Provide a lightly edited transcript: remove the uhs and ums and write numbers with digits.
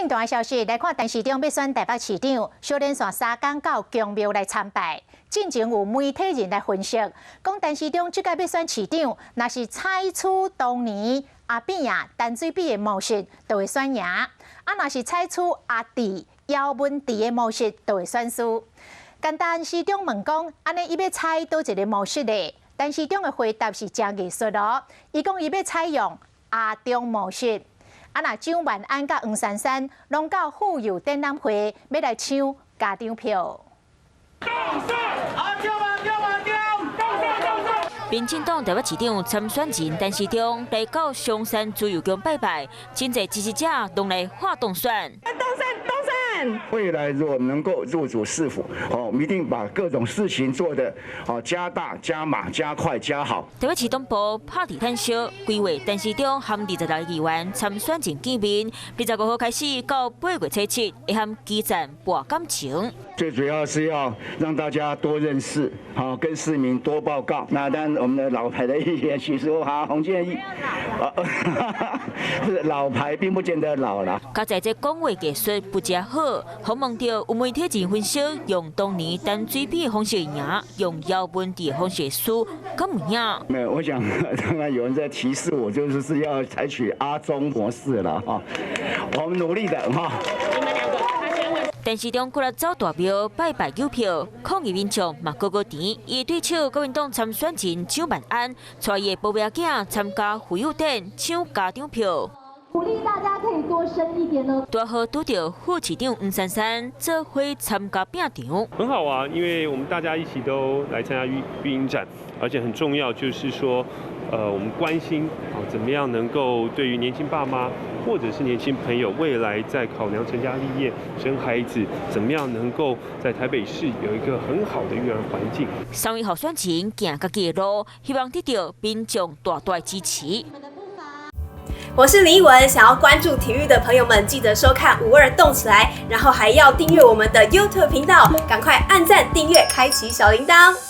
進段的消息來看，陳時中欲選台北市長，小連續三工到宮廟來參拜。進前有媒體人來分析，講陳時中這屆欲選市長，若是採取當年阿扁啊陳水扁的模式，就會選贏；啊，若是採取阿弟姚文智的模式，就會選輸。共陳時中問講，按呢伊欲採佗一个模式咧？陳時中的回答是誠藝術哦，伊講伊欲採用阿中模式。啊，若蔣萬安佮黃珊珊攏到婦幼展覽會，欲來搶家長票。阿中阿中阿中，民進黨台北市長參選人陳時中來到松山自由宮拜拜，真濟支持者攏來喊當選。當選當選。未來如果能夠入主市府，哦，我們一定把各種事情做得哦加大、加碼、加快、加好。台北市東部拍地毯式規劃，陳時中和26个議員參選人見面，25號開始到8月初7，會和基層搏感情。最主要是要讓大家多認識，好跟市民多報告。那當然，我們的老牌的議員許淑華、洪建義，老牌並不見得老了。加在這講話技術不誠好，訪問著有媒體人分析，用當年陳水扁的方式贏，用姚文智的方式輸，敢有影？沒有，我想當然有人在提示我，就是要採取阿中模式了哈。我們努力的哈。陳時中過來走大廟拜拜購票，抗議民眾嘛閣閣甜。伊對手國民黨參選人蔣萬安，帶伊的寶貝仔參加婦幼展搶家長票。鼓勵大家可以多生一點哦。拄好拄著副市長黃珊珊做伙參加拚場。很好啊，因為我們大家一起都來參加育嬰展，而且很重要就是說，我們關心啊，怎麼樣能夠對於年輕爸媽或者是年輕朋友未來在考量成家立業、生孩子，怎麼樣能夠在台北市有一個很好的育兒環境。三位候選人行家己的路，希望得到民眾大大支持。我是林奕文，想要關注體育的朋友們，記得收看52動起來，然後還要訂閱我們的 YouTube 頻道，趕快按讚、訂閱、開啟小鈴鐺。